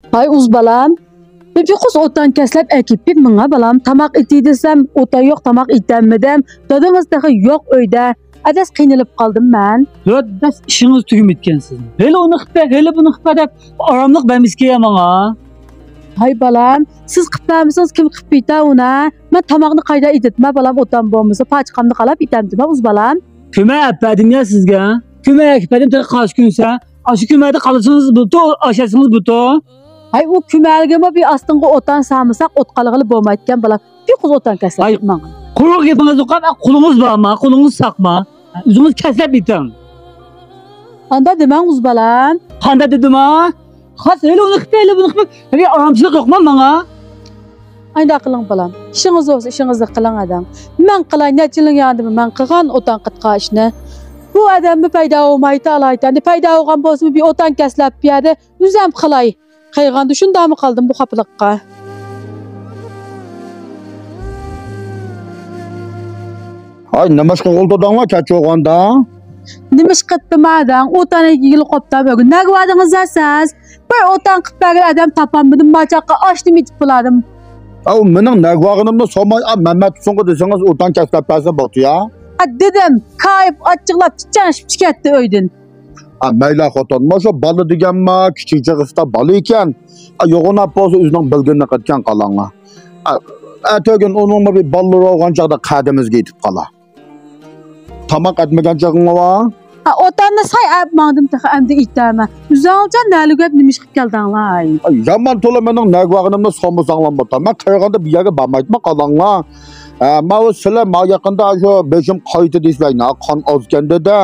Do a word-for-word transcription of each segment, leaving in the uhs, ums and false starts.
ھاي ئۇز بالام، بىر قۇس ئوتان كەسلەپ ئەكىپ بېرىپ ماڭا بالام، تاماق ئېتەي دېسەم ئوتان يوق، تاماق ئېتەلمىدىم، دادىڭىز تېخى يوق ئۆيدە، ئەدەس قىينىلىپ قالدىم مەن. ھۆت، بەس ئىشىڭىز تۈگىمىدىكەن سىزنىڭ. ھېلى ئۇنى قىپە، ھېلى بۇنى قىپە دەپ ئاراملىق بەرمىسىكەن ماڭا. ھاي بالام، سىز قىپلامىسىڭىز كىم قىپ بېرىتە ئۇنى؟ مەن تاماقنى قايدا ئېتىتمە بالام، ئوتان بولمىسا پاچىقامنى قالاپ ئېتەمدىما ئۇز بالام. كۆمە ئەپەردىم يا سىزگە. كۆمە ئەپەردىم تېخى قاش كۈنسە. ئاشۇ كۆمەدە قالىسىڭىز بولىدۇ، ئاشاتسىڭىز بولىدۇ. ھاي ئۇ كۆمەلگىمۇ بىر ئاستىڭغا ئوتان سالمىساق ئوت قالغىلى بولمايدىكەن بالام. بىر قۇس ئوتان كەسلەپ ماڭا. قۇرۇق گېپىڭىزنى قىلىپ، قولىڭىز بارما، قولىڭىز ساقما. ئۆزىڭىز كەسلەپ ئېتىڭ. ئاندا دېمەڭ ئۇز بالام. قاندا دېدىما؟ خاس ھېلى ئۇنى قىپە، ھېلى بۇنى قىپە. ھېلى ئارامچىلىق يوقما ماڭا؟ ئايدا قىلىڭ بالام. ئىشىڭىز بولسا ئىشىڭىزنى قىلىڭ ئادەم. مەن قىلاي، نەچچە يىلنىڭ ياندىمۇ مەن قىلغان ئوتان قىتقان ئىشنى. بۇ ئادەممۇ پەيدا بولمايتتى ئالايتتى. ئەمدى پەيدا بولغان بولسىمۇ بىر ئوتان كەسلەپ بۇ يەردە ئۆزۈم قىلاي. قىلغاندا شۇنداقمۇ قالدىم بۇ خاپىلىققا. ھاي، نېمىشقا ئولتۇردۇڭلار كەچ بولغاندا؟ نېمىش قىپتىما دەڭ، ئوتان ئېگىلى قوپتا بۈگۈن. نەگە باردىڭىز سىز؟ بىر ئوتان قىپ بەرگىلى ئادەم تاپالمىدىم، ماچاققا ئاشنى مېتىپ بولادىم. ئاۋۇ مېنىڭ نەگە بارغىنىمنى سورىماي، ئا، مەمەت تۇرسۇنغا دېسىڭىز ئوتان كەسلەپ بەرسە بوپتۇ يا. ئا، دېدىم، كايىپ ئاچچىقلاپ چىچاڭشىپ چىكەتتى ئۆيدىن. ئا، مەيلى خوتۇن، مۇشۇ بالا دېگەنما، كىچىك چېغىسىدا بالا ئىكەن. ئا، يوغىناپ بولسا ئۆزىنىڭ بىلگىنىنى قىلىدىكەن قالاڭلار. ئا، ئەتىگۈن ئۇنىڭمۇ بىر بالىلىرى بولغان چاغدا قەدىمىمىزگە يېتىپ قالا. تاماق ئەتمىگەن چېغىڭلار بار؟ ھە، ئوتاننى ساي ئەپ ماڭدىم تېخى ئەمدى ئېتەمەن. ئۆزۈڭلارچە نەلىگەپ نېمە ئىش قىپ كەلدىڭلار؟ ئاي، يامان تولا مېنىڭ نەگە بارغىنىمنى سورىمىساڭلار بولىدۇ. مەن قېرىغاندا بۇ يەرگە بارمايتتىما قالاڭلار. ھە، ماۋۇ سىلەر ما يېقىندا شۇ بېشىم قايتى دېيىشلەينى، قان ئازكەن دېدى.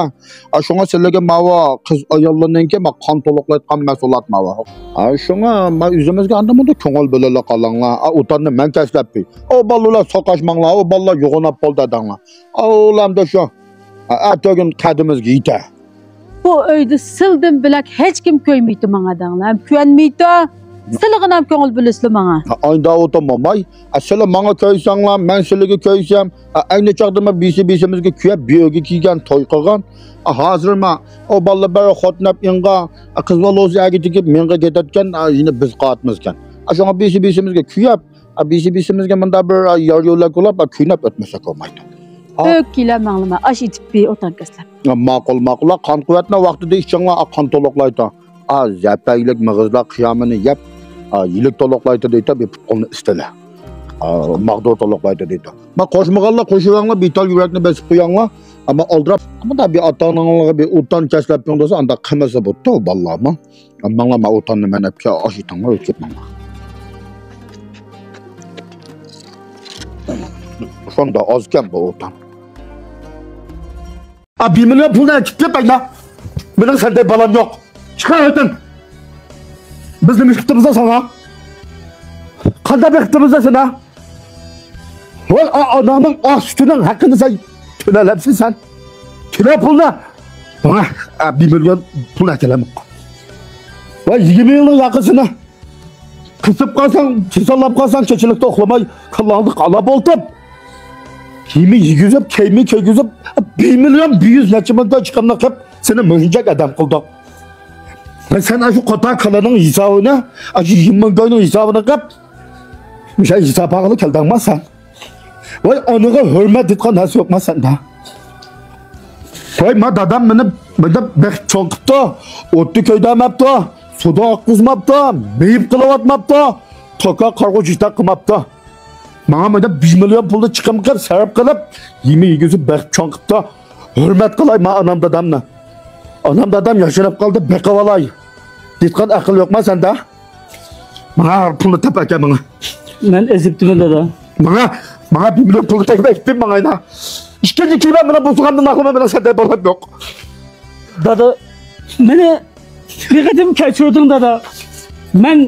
ھە، شۇڭا سىلەرگە ماۋۇ قىز ئاياللارنىڭكى ما قان تولۇقلايدىغان مەھسۇلات ماۋۇ. ھە، شۇڭا ما ئۆزىمىزگە ئاندىن مۇنداق كۆڭۈل بۆلەيلى قالاڭلار. ھە، ئوتاننى مەن كەسلەپ بېرەي. ئۇ بالىلار سوقۇشماڭلار، ئۇ بالىلار يوغىناپ بولدى دەڭلار. ئاۋۇلامدا شۇ. ئەتىگۈن قەدىمىمىزگە يېتە. بۇ ئۆيدە سىلدىن بۆلەك ھېچكىم كۆيمەيتتى ماڭا دەڭلار. كۆيەنمەيتتى. سىلىغىنام كۆڭۈل بۆلىسىلە ماڭا. ئايدا ئوتۇن موماي. سىلى ماڭا كۆيسەڭلار، مەن سىلىگە كۆيسەم. ئەينى چاغدىمۇ بىسى بىسىمىزگە كۆيەپ، بىر ئۆيگە كىرگەن، توي قىلغان. ھازىرمۇ ئۇ بالىلار بەرى خوتۇن ئېپ ئېڭىغا، قىز بالىسى ئەگە تېگىپ مېڭىغا كېتەتكەن، يەنە بىز قالىمىزكەن. شۇڭا بىسى بىسىمىزگە كۆيەپ، بىسى بىسىمىزگە مۇنداق بىر يار يۆلەك بولۇپ، كۆينەپ ئۆتمىسەك بولمايدۇ. ئۆككىلەپ ماڭلىما، ئاش ئېتىپ بېرەي ئوتان كەسلەپ. ماقۇل، ماقۇل، قان قۇۋۋەتنى ۋاقتىدا ئىچىڭلار، قان تولۇقلايدۇ. زەپەرلىك مېغىزلار قىيامىنى يەپ، يىلىك تولۇقلايدۇ دەيدۇ، بىر پۇت-قولنى ئىستىلە. ماغدۇر تولۇقلايدۇ دەيدۇ. ما قوشمىغانلار قوشۇۋەڭلار، بىتال يۈرەكنى بېسىپ قويۇڭلار. ئەمما ئالدىراپ، مۇنداق بىر ئاتا-ئاناڭلارغا بىر ئوتان كەسلەپ بېرىڭ دېسە، ئانداق قىلمىسا بوپتۇ، بالىلارمۇ. ماڭلار، ما ئوتاننى مەن ئەپكە ئاش ئېتىڭلار، ئۆتۈپ كېتىڭلار. شۇنداق ئازكەن بۇ ئوتان. ئا، بىر مىليون پۇلنى ئەكىپ بېرىپ ئەيلە. مېنىڭ سەندەك بالام يوق. چىقار ئۆيدىن. بىز نېمە ئىش قىپتىمىز ساڭا؟ قانداق بېقىپتىمىز سېنى؟ ۋاي، ئا-، ئاناڭنىڭ ئاق سۈتىنىڭ ھەققىنى سەن تۆلەلەمسەن سەن؟ تۆلە پۇلنى. ماڭا، ئا، بىر مىليون پۇل ئەكېلەمدىم. ۋاي، يىگىرمە يىلنىڭ ياقىسىنى قىسىپ قالساڭ، چېسىللاپ قالساڭ، كېچىلىكتە ئۇخلىماي، كاللاڭدا قالاپ ئولتۇرۇپ، كىيىمى يېگۈزۈپ، كىيىمى كىيگۈزۈپ، بىر مىليون بىر يۈز نەچچە مىڭ چىقىمنى قىپ، سېنى مۇشۇنچە ئادەم قىلدۇق. ۋە سەن ئاشۇ قوتان كالىنىڭ ھېسابىنى، ئاشۇ يىگىرمە مىڭ كوينىڭ ھېسابىنى قىپ، مۇشۇ ھېساب ئالغىلى كەلدىڭما سەن؟ ۋاي، ئانىغا ھۆرمەت دېيىدىغان نەرسە يوقما سەندە؟ ۋاي، ما دادام مېنى، مېنى بېقىپ چوڭ قىپتۇ، ئوتتا كۆيدۈرمەپتۇ، سۇدا ئاققۇزماپتۇ، مېيىپ قىلىۋاتماپتۇ، توكا قارىغۇ جۈتە قىلماپتۇ. ماڭا مانا بىر مىليون پۇلنى چىقىم قىلىپ، سەرپ قىلىپ، يېمە يېگۈزۈپ بېقىپ چوڭ قىپتۇ. ھۆرمەت قىلاي ما ئانام دادامنى. ئانام دادام ياشىنىپ قالدى، بېقىۋالاي دېيىدىغان ئەقىل يوقما سەندە؟ ماڭا پۇلنى تېپ ئەكەل ماڭا. مەن ئېزىپتىمەن دادا. ماڭا، ماڭا بىر مىليون پۇلنى تېپ ئەكەل ماڭا ئاينا. ئىككىنچى كېلىمە مېنىڭ بۇزغاندىن ئاقلىما مېنىڭ سەندە بالام يوق. دادا، مېنى بىر قېتىم كەچۈردۈڭ دادا. مەن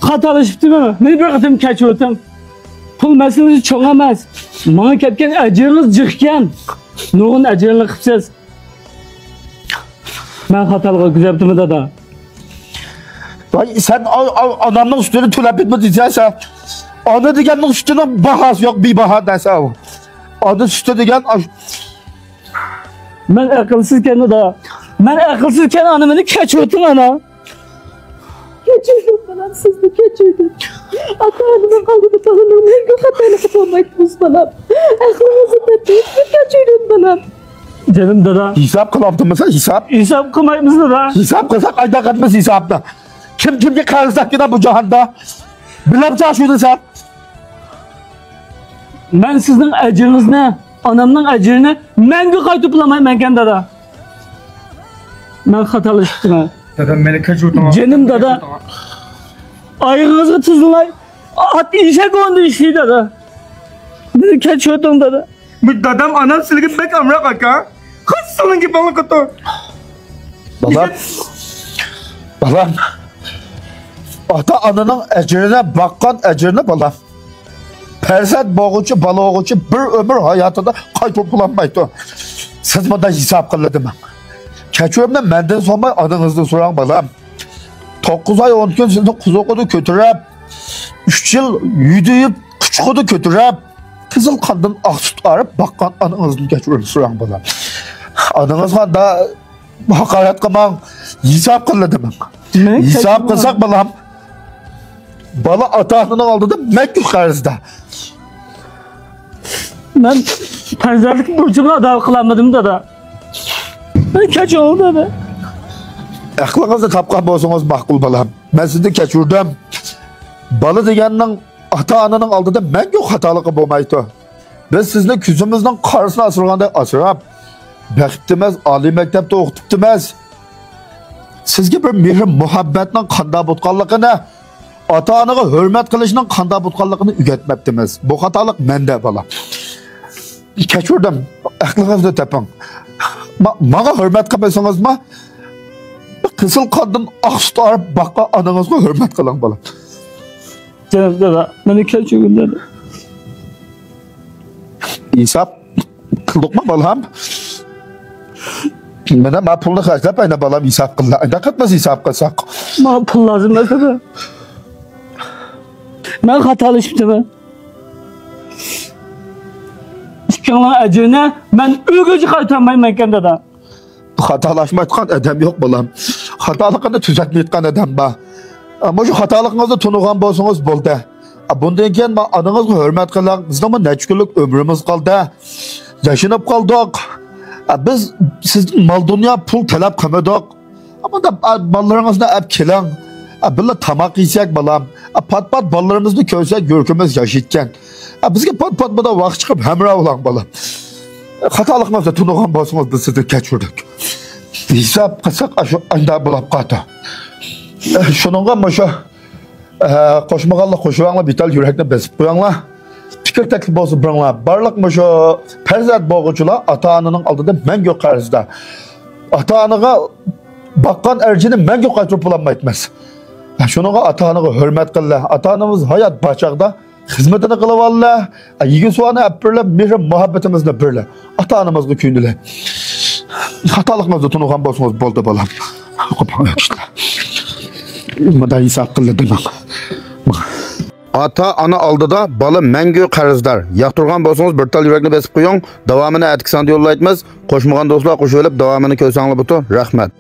خاتالىشىپتىمەن. مېنى بىر قېتىم كەچۈردۈڭ. پۇل مەسىلىسى چوڭ ئەمەس. ماڭا كەتكەن ئەجرىڭىز جىق ئىكەن. نۇرغۇن ئەجىرلەر قىپسىز. مەن خاتالىق ئۆتكۈزۈپتىمەن دادا. ۋاي، سەن ئا-، ئا-، ئانامنىڭ سۈتىنى تۆلەپ بېرىمەن دېسەڭ سەن. ئانا دېگەننىڭ سۈتىنىڭ باھاسى يوق، بىباھا دەسەن. ئانا سۈتى دېگەن ئاش-، مەن ئەقىلسىزكەن دادا. مەن ئەقىلسىزكەن، ئانا، مېنى كەچۈرۈۋېتىڭ، ئانا. كەچۈردۈم بالام، سىزنى كەچۈردۈم. ئاتا-ئانىنىڭ ئالدىدا بالىنىڭ مەڭگۈ خاتالىقى بولمايدۇ بالام. ئەقلىڭىزنى تېپىڭىز، كەچۈردۈم بالام. جېنىم دادا. ھېساب قىلامتىمىز، ھېساب؟ ھېساب قىلمايمىز دادا. ھېساب قىلساق ئايدا قاتمىز ھېسابنى. كىم كىمگە قەرز تاپكىنا بۇ جاھاندا؟ بىلەمسەن شۇنى سەن؟ مەن سىزنىڭ ئەجرىڭىزنى، ئانامنىڭ ئەجرىنى مەڭگۈ قايتۇرۇپ بولالمايمەنكەن دادا. مەن خاتالىشىپتىمەن. دادام، مېنى كەچۈرۈۋېتىڭ. جېنىم دادا. ئايىغىڭىزغا تىزلىناي. ئات ئېشەك ئورنىدا ئىشلەي دادا. مېنى كەچۈرۈۋېتىڭ دادا. بۇ دادام، ئانام سىلىگە بەك ئامراق ئاكا. قايسىڭنىڭ گېپىڭنى قىلدىڭ؟ بالام، بالام، ئاتا-ئانىنىڭ ئەجرىنى، باققان ئەجرىنى، بالام، پەرزەنت بولغۇچى، بالا بولغۇچى بىر ئۆمۈر ھاياتىدا قايتۇرۇپ بولالمايدۇ. سىز مۇنداق ھېساب قىلىدىمۇ؟ كەچۈرۈمنى مەندىن سورىماي، ئانىڭىزدىن سوراڭ، بالام. توققۇز ئاي ئون كۈن سىزنى قۇزىقىدا كۆتۈرۈپ، ئۈچ يىل يۈدۈيۈپ قۇچىقىدا كۆتۈرۈپ، قىزىل قاندىن ئاق سۈت ئاغرىپ باققان ئانىڭىزدىن كەچۈرۈم سوراڭ، بالام. ئانىڭىزغا دا ھاقارەت قىلماڭ، ھېساب قىلىدىمۇ؟ ھېساب قىلساق، بالام، بالا ئاتا-ئانىنىڭ ئالدىدا مەڭگۈ قەرزدار. مەن پەرزەنتلىك بۇرچۇمنى ئادا قىلالمىدىم، دادا. مېنى كەچۈرۈڭ، دادا. ئەقلىڭىزنى تاپقان بولسىڭىز ماقۇل، بالام. مەن سىزنى كەچۈردۈم. بالا دېگەننىڭ ئاتا-ئانىنىڭ ئالدىدا مەڭگۈ خاتالىقى بولمايدۇ. بىز سىزنى كۆزىمىزنىڭ قارىسىنى ئاسرىغاندەك ئاسراپ، بېقىپتىمىز، ئالىي مەكتەپتە ئوقۇتۇپتىمىز. سىزگە بىر مېھىر-مۇھەببەتنىڭ قانداق بولغانلىقىنى، ئاتا-ئانىغا ھۆرمەت قىلىشنىڭ قانداق بولغانلىقىنى ئۆگەتمەپتىمىز. بۇ خاتالىق مەندە، بالام. كەچۈردۈم. ئەقلىڭىزنى تېپىڭ. ما-، ماڭا ھۆرمەت قىلمىسىڭىزمۇ، قىزىل قاندىن ئاق سۈت ئاغرىپ باققان ئانىڭىزغا ھۆرمەت قىلىڭ، بالام. جېنىم دادا، مېنى كەچۈرگىن، دادا. ھېساب قىلدۇقمۇ، بالام؟ مانا، ما پۇلنى خەجلەپ، ئەنە، بالام، ھېساب قىلدى. ئەنە قاتماس ھېساب قىلساق. ما پۇل لازىم ئەمەس، دادا. مەن خاتالىشىپتىمەن. ئىككىڭلارنىڭ ئەجرىنى مەن ئۆلگۈچە قايتۇرالمايمەنكەن، دادا. خاتالاشمايدىغان ئادەم يوق، بالام. خاتالىقىنى تۈزەتمەيدىغان ئادەم بار. ئە، مۇشۇ خاتالىقىڭىزنى تونۇغان بولسىڭىز بولدى. ئە، بۇندىن كېيىن ما-، ئانىڭىزغا ھۆرمەت قىلىڭ. بىزنىڭمۇ نەچچە كۈنلۈك ئۆمرىمىز قالدى. ياشىنىپ قالدۇق. ئە، بىز سىزدىن مال-دۇنيا، پۇل تەلەپ قىلمىدۇق. ئە، مۇنداق، ئە، بالىلىرىڭىزنى ئەپ كېلىڭ. ئە، بىللە تاماق يېسەك، بالام. ئە، پات-پات بالىلىرىمىزنى كۆرسەك، يۈرىكىمىز ياشايدىكەن. ئە، بىزگە پات-پات مۇنداق ۋاقىت چىقىپ ھەمراھ بولۇڭ، بالام. خاتالىقىڭىزنى تونۇغان بولسىڭىز، بىز سىزنى كەچۈردۇق. ھېساب قىلساق، ئاشۇ ئانداق بولاپ قالدى. شۇنىڭغا مۇشۇ، ئە، قوشمىغانلار قوشۇۋەڭلار، بىتال يۈرەكنى بېسىپ قويۇڭلار. پىكىر تەكلىپ بولسا بېرىڭلار. بارلىق مۇشۇ پەرزەنت بولغۇچىلار ئاتا-ئانىنىڭ ئالدىدا مەڭگۈ قەرزدار. ئاتا-ئانىغا باققان ئەجرىنى مەڭگۈ قايتۇرۇپ بولالمايتمىز. شۇنىڭغا ئاتا-ئانىغا ھۆرمەت قىلىڭلار. ئاتا-ئانىمىز ھايات بار چاغدا خىزمىتىنى قىلىۋاللا، يېگەن سۇۋانى ئەپ بېرىلە، مېھرى مۇھەببىتىمىزنى بېرىلە. ئاتا-ئانىمىزغا كۆيۈنىلە. خاتالىقىڭىزنى تونۇغان بولسىڭىز بولدى، بالام. مۇنداق ھېساب قىلدى دېمەڭ. ئاتا-ئانا ئالدىدا بالا مەڭگۈ قەرزدار. ياقتۇرغان بولسىڭىز بىر تال يۈرەكنى بېسىپ قويۇڭ. داۋامىنى ئەتىكى ساندا يوللايتمىز. قوشمىغان دوستلار قوشۇۋېلىپ داۋامىنى كۆرسەڭلار بوپتۇ. رەھمەت.